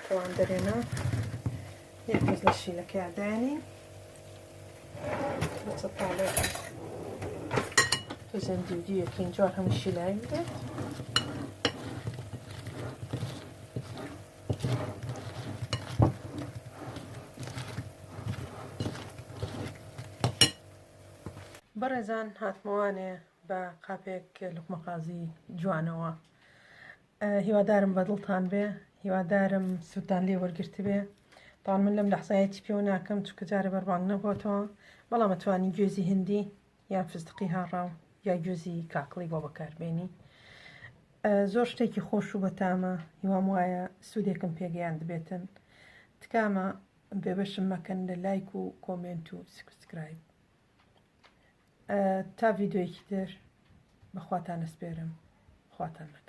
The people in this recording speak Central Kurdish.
شیلەکەوان دەرێنا یەک کەس لە شیلەکەیا دایەنین بە چەتاڵێک تۆزێن دیودیەکەین جوان هەموو شیلاین بدات. بەڕێزان هاتمەوانێ بە قاپێک لوقمەقازی جوانەوە. هیوادارم بەدڵتان بێ هیوادارم سوودتان لێ وەرگرتبێ تاوان من لەم لەحزایە چی پێوە ناکەم چونکە جارێ بەربانگ نەبووەتەوە بەڵام ئەتوانی گوێزی هندی یان فستقی هاڕاو یا گوێزی کاکڵی بۆ بەکاربێنی زۆر شتێکی خۆش و بەتامە هیوام وایە سوودێکم پێگەیاند بێتن تکامە بێبەشم مەکەن لە لایک و comment و subscribe تا ڤیدیۆیەکی تر بەخواتان ئەسپێرم خواتان لەگەڵ.